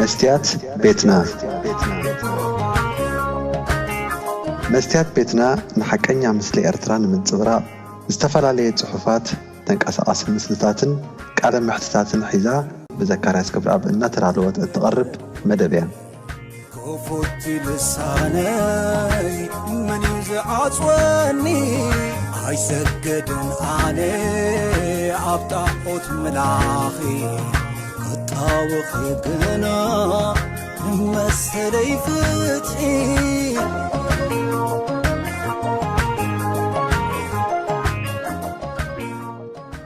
መስትያት ቤትና። መስትያት ቤትና ንሓቀኛ ምስሊ ኤርትራ ንምንጽብራቕ፣ ዝተፈላለየ ጽሑፋት፣ ተንቀሳቓሲ ምስልታትን ቃለ መሕትታትን ሒዛ ብዘካርያስ ክብረኣብ እናተዳለወት እትቐርብ መደብ እያ። ክፉት ልሳነይ መን እዩ ዝዓጽወኒ? ኣይሰግድን ኣነ ኣብ ጣዖት ምላኺ፣ ክጣወኺ ግና ንመሰለይ ፍትሒ።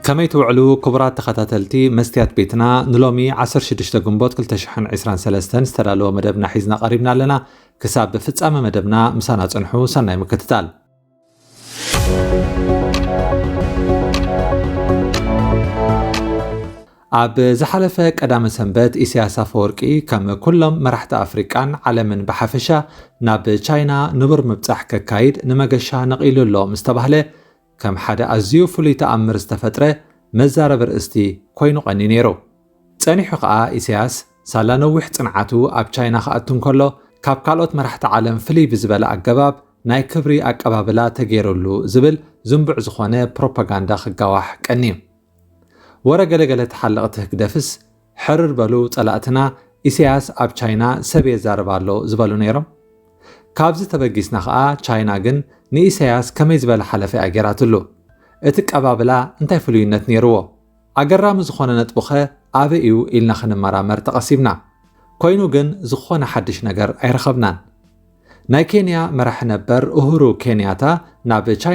ከመይ ትውዕሉ ክቡራት ተኸታተልቲ መስትያት ቤትና? ንሎሚ ዓሰርተ ሽዱሽተ ግንቦት ክልተ ሽሕን ዕስራን ሰለስተን ዝተዳለወ መደብና ሒዝና ቀሪብና ኣለና። ክሳብ ፍጻመ መደብና ምሳና ጽንሑ። ሰናይ ምክትታል። ኣብ ዝሓለፈ ቀዳመ ሰንበት፣ ኢሳያስ ኣፈወርቂ ከም ኩሎም መራሕቲ ኣፍሪቃን ዓለምን ብሓፈሻ ናብ ቻይና ንቡር ምብጻሕ ከካይድ ንመገሻ ነቒሉ ኣሎ ምስ ተባህለ፣ ከም ሓደ ኣዝዩ ፍሉይ ተኣምር ዝተፈጥረ መዛረቢ ርእስቲ ኮይኑ ቀንዩ ነይሩ። ጸኒሑ ከኣ ኢሳያስ ሳላ ነዊሕ ጽንዓቱ ኣብ ቻይና ክኣቱ እንከሎ፣ ካብ ካልኦት መራሕቲ ዓለም ፍልይ ብዝበለ ኣገባብ ናይ ክብሪ ኣቀባብላ ተገይሩሉ ዝብል ዝንቡዕ ዝኾነ ፕሮፓጋንዳ ክጋዋሕ ቀንዩ። ወረ ገለገለ ተሓለቕቲ ህግደፍስ፣ ሕርር በሉ ጸላእትና፣ ኢሳያስ ኣብ ቻይና ሰብ የዛርብ ኣሎ ዝበሉ ነይሮም። ካብዚ ተበጊስና ኸኣ ቻይና ግን ንኢሳያስ ከመይ ዝበለ ሓለፋ እያ ገይራትሉ? እቲ ቀባብላ እንታይ ፍሉይነት ነይርዎ? ኣገራሚ ዝኾነ ነጥቡኸ ኣበይ እዩ ኢልና ክንመራመር ተቐሲብና። ኮይኑ ግን ዝኾነ ሓድሽ ነገር ኣይረኸብናን። ናይ ኬንያ መራሒ ነበር ኡሁሩ ኬንያታ ናብ ቻይና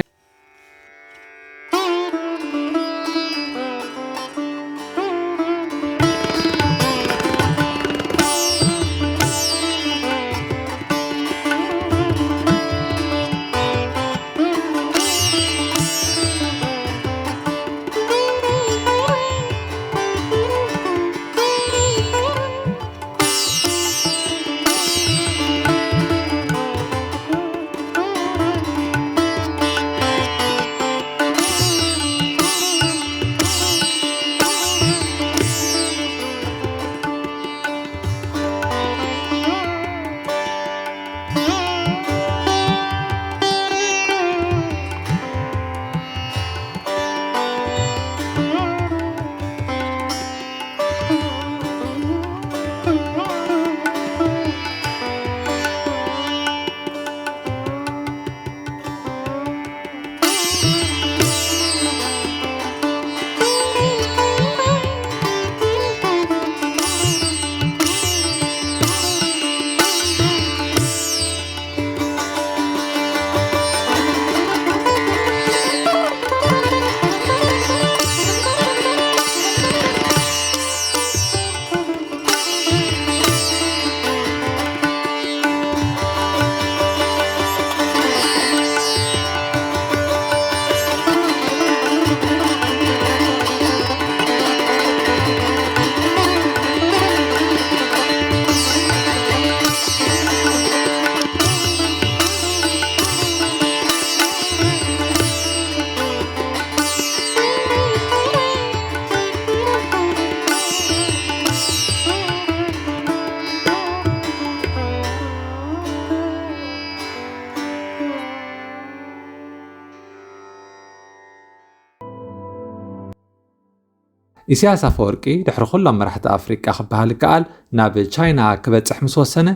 ኢሳያስ ኣፈወርቂ ድሕሪ ኩሎም መራሕቲ ኣፍሪቃ ክበሃል ይከኣል ናብ ቻይና ክበጽሕ ምስ ወሰነ፣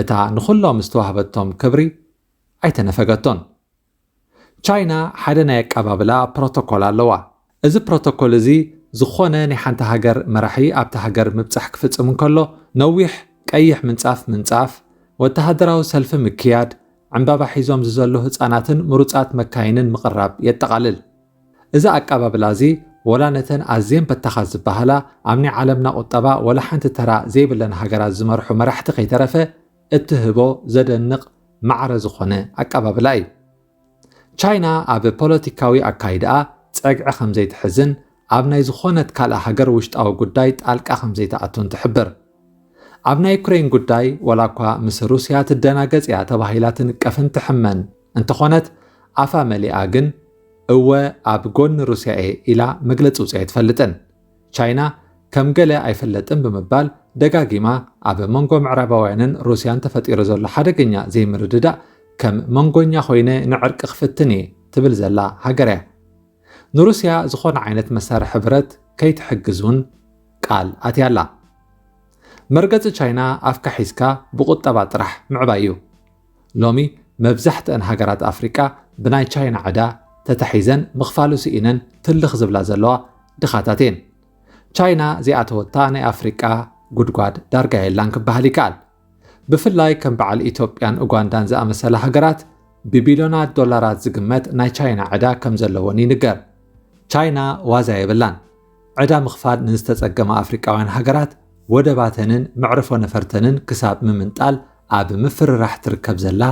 እታ ንኹሎም ዝተዋህበቶም ክብሪ ኣይተነፈገቶን። ቻይና ሓደ ናይ ኣቀባብላ ፕሮቶኮል ኣለዋ። እዚ ፕሮቶኮል እዚ ዝኾነ ናይ ሓንቲ ሃገር መራሒ ኣብታ ሃገር ምብጻሕ ክፍጽም እንከሎ፣ ነዊሕ ቀይሕ ምንጻፍ ምንጻፍ፣ ወተሃደራዊ ሰልፊ ምክያድ፣ ዕምባባ ሒዞም ዝዘሉ ህጻናትን ምሩጻት መካይንን ምቕራብ የጠቓልል። እዚ ኣቀባብላ እዚ፣ ወላ ነተን ኣዝየን በታኻት ዝበሃላ ኣብ ናይ ዓለምና ቁጠባ ወላ ሓንቲ ተራ ዘይብለን ሃገራት ዝመርሑ መራሕቲ ከይተረፈ እትህቦ ዘደንቕ ማዕረ ዝኾነ ኣቀባብላ እዩ። ቻይና ኣብ ፖለቲካዊ ኣካይዳኣ ጸግዒ ከም ዘይትሕዝን ኣብ ናይ ዝኾነት ካልእ ሃገር ውሽጣዊ ጉዳይ ጣልቃ ከም ዘይትኣቱን ትሕብር። ኣብ ናይ ዩክሬን ጉዳይ፣ ወላ እኳ ምስ ሩስያ ትደናገጽ እያ ተባሂላ ትንቀፍን ትሕመን እንተኾነት፣ ኣፋ መሊኣ ግን፣ "እወ፣ ኣብ ጎኒ ሩስያ እየ" ኢላ መግለጺ ውጽእ ኣይትፈልጥን። ቻይና ከም ገለ ኣይፈለጥን ብምባል ደጋጊማ ኣብ መንጎ ምዕራባውያንን ሩስያን ተፈጢሩ ዘሎ ሓደገኛ ዘይምርድዳእ ከም መንጎኛ ኮይነ ንዕርቂ ክፍትን እየ ትብል ዘላ ሃገር እያ። ንሩስያ ዝኾነ ዓይነት መሳርሒ ብረት ከይትሕግዝ እውን ቃል ኣትያላ። መርገፂ ቻይና ኣፍካ ሒዝካ ብቁጠባ ጥራሕ ምዕባይ እዩ። ሎሚ መብዛሕትአን ሃገራት ኣፍሪቃ ብናይ ቻይና ዕዳ ተታሒዘን ምኽፋሉ ስኢነን ትልኽ ዝብላ ዘለዋ ድኻታት እየን። ቻይና ዘይኣተወታ ናይ ኣፍሪቃ ጉድጓድ ዳርጋ የላን ክበሃል ይከኣል። ብፍላይ ከም በዓል ኢትዮጵያን ኡጋንዳን ዝኣመሰላ ሃገራት ብቢልዮናት ዶላራት ዝግመት ናይ ቻይና ዕዳ ከም ዘለወን ይንገር። ቻይና ዋዛ የብላን። ዕዳ ምኽፋል ንዝተጸገማ ኣፍሪቃውያን ሃገራት ወደባተንን መዕርፎ ነፈርተንን ክሳብ ምምንጣል ኣብ ምፍርራሕ ትርከብ ዘላ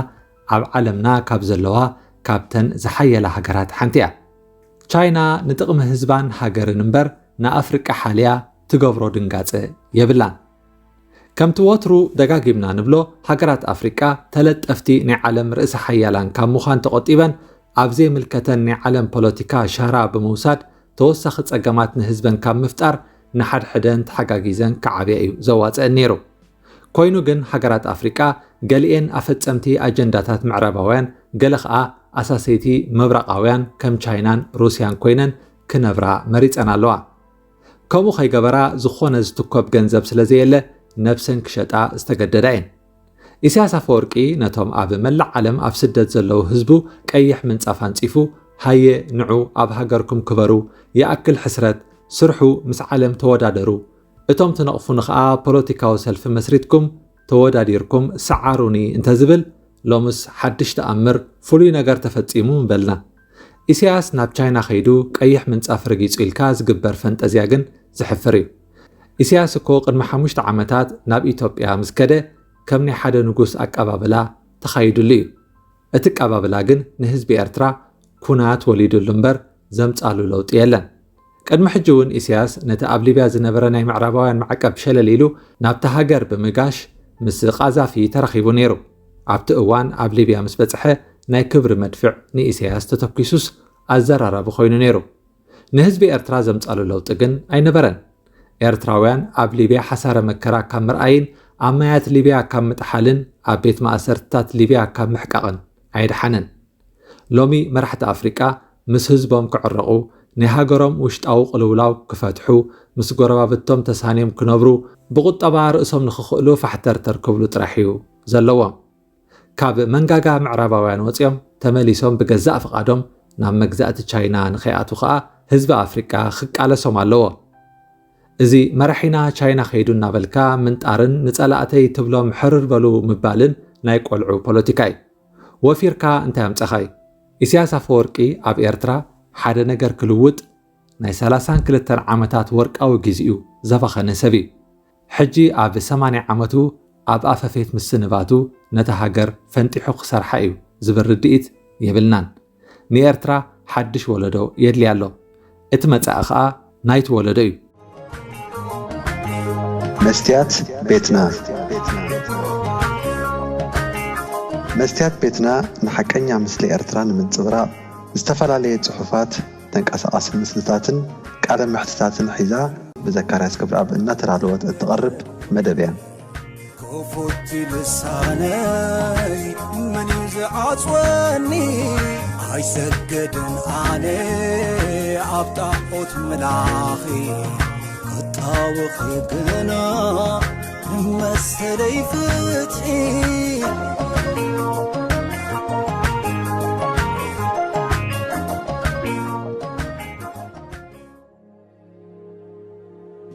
ኣብ ዓለምና ካብ ዘለዋ ካብተን ዝሓየላ ሃገራት ሓንቲ እያ። ቻይና ንጥቕሚ ህዝባን ሃገርን እምበር ንኣፍሪቃ ሓልያ ትገብሮ ድንጋጸ የብላን። ከምቲ ወትሩ ደጋጊምና ንብሎ፣ ሃገራት ኣፍሪቃ ተለጠፍቲ ናይ ዓለም ርእሰ ሓያላን ካብ ምዃን ተቖጢበን ኣብ ዘይምልከተን ናይ ዓለም ፖለቲካ ሻራ ብምውሳድ ተወሳኺ ጸገማት ንህዝበን ካብ ምፍጣር ንሓድሕደን ተሓጋጊዘን ክዓብያ እዩ ዘዋጽአን ነይሩ። ኮይኑ ግን ሃገራት ኣፍሪቃ ገሊኤን ኣፈጸምቲ ኣጀንዳታት ምዕራባውያን፣ ገለ ኸኣ ኣሳሰይቲ ምብራቓውያን ከም ቻይናን ሩስያን ኮይነን ክነብራ መሪጸን ኣለዋ። ከምኡ ከይገበራ ዝኾነ ዝትኮብ ገንዘብ ስለ ዘየለ ነብሰን ክሸጣ ዝተገደዳ እየን። ኢሳያስ ኣፈወርቂ ነቶም ኣብ መላእ ዓለም ኣብ ስደት ዘለዉ ህዝቡ ቀይሕ ምንጻፍ ኣንጺፉ፣ ሃየ ንዑ ኣብ ሃገርኩም ክበሩ፣ ይኣክል ሕስረት፣ ስርሑ፣ ምስ ዓለም ተወዳደሩ፣ እቶም ትነቕፉኒ ኸኣ ፖለቲካዊ ሰልፊ መስሪትኩም ተወዳዲርኩም ሰዓሩኒ እንተዝብል፣ ሎምስ ሓድሽ ተኣምር ፍሉይ ነገር ተፈጺሙ ምበልና። ኢሳያስ ናብ ቻይና ከይዱ ቀይሕ ምንጻፍ ረጊጹ ኢልካ ዝግበር ፈንጠዝያ ግን ዘሕፍር እዩ። ኢሳያስ እኮ ቅድሚ ሓሙሽተ ዓመታት ናብ ኢትዮጵያ ምስ ከደ ከም ናይ ሓደ ንጉስ ኣቀባብላ ተኻይዱሉ እዩ። እቲ ኣቀባብላ ግን ንህዝቢ ኤርትራ ኩናት ወሊዱሉ እምበር ዘምጻሉ ለውጢ የለን። ቅድሚ ሕጂ እውን ኢሳያስ ነቲ ኣብ ሊብያ ዝነበረ ናይ ምዕራባውያን ማዕቀብ ሸለል ኢሉ ናብታ ሃገር ብምጋሽ ምስ ቃዛፊ ተራኺቡ ነይሩ። ኣብቲ እዋን ኣብ ሊብያ ምስ በጽሐ ናይ ክብሪ መድፍዕ ንኢሳያስ ተተኲሱስ ኣዘራራቢ ኮይኑ ነይሩ። ንህዝቢ ኤርትራ ዘምጻሉ ለውጢ ግን ኣይነበረን። ኤርትራውያን ኣብ ሊብያ ሓሳረ መከራ ካብ ምርኣይን ኣብ ማያት ሊብያ ካብ ምጥሓልን ኣብ ቤት ማእሰርትታት ሊብያ ካብ ምሕቃቕን ኣይደሓነን። ሎሚ መራሕቲ ኣፍሪቃ ምስ ህዝቦም ክዕረቑ፣ ናይ ሃገሮም ውሽጣዊ ቅልውላው ክፈትሑ፣ ምስ ጎረባብቶም ተሳንዮም ክነብሩ፣ ብቁጠባ ርእሶም ንኽኽእሉ ፋሕተርተር ክብሉ ጥራሕ እዩ ዘለዎም። ካብ መንጋጋ ምዕራባውያን ወጺኦም ተመሊሶም ብገዛእ ፍቓዶም ናብ መግዛእቲ ቻይና ንኸይኣትዉ ኸኣ ህዝቢ ኣፍሪቃ ክቃለሶም ኣለዎ። እዚ መራሒና ቻይና ከይዱ እናበልካ ምንጣርን ንጸላእተይ ትብሎም ሕርር በሉ ምባልን ናይ ቆልዑ ፖለቲካ እዩ። ወፊርካ እንታይ ኣምጸኻይ? ኢሳያስ ኣፈወርቂ ኣብ ኤርትራ ሓደ ነገር ክልውጥ ናይ ሰላሳን ክልተን ዓመታት ወርቃዊ ግዜኡ ዘባኸነ ሰብ እዩ። ሕጂ ኣብ ሰማንያ ዓመቱ ኣብ ኣፈፌት ምስንባቱ ነታ ሃገር ፈንጢሑ ክሰርሓ እዩ ዝብል ርድኢት የብልናን። ንኤርትራ ሓድሽ ወለዶ የድልያ ኣሎ። እቲ መጻኢ ኸኣ ናይቲ ወለዶ እዩ። መስትያት ቤትና። መስትያት ቤትና ንሓቀኛ ምስሊ ኤርትራ ንምንጽብራቕ ዝተፈላለየ ጽሑፋት፣ ተንቀሳቓሲ ምስልታትን ቃለ መሕትታትን ሒዛ ብዘካርያስ ክብረኣብ እናተዳለወት እትቐርብ መደብ እያ። ክፉት ልሳነይ መን እዩ ዝዓጽወኒ? ኣይሰግድን ኣነ ኣብ ጣዖት ምላኺ፣ ክጣወኺ ግና ንመሰለይ ፍትሒ።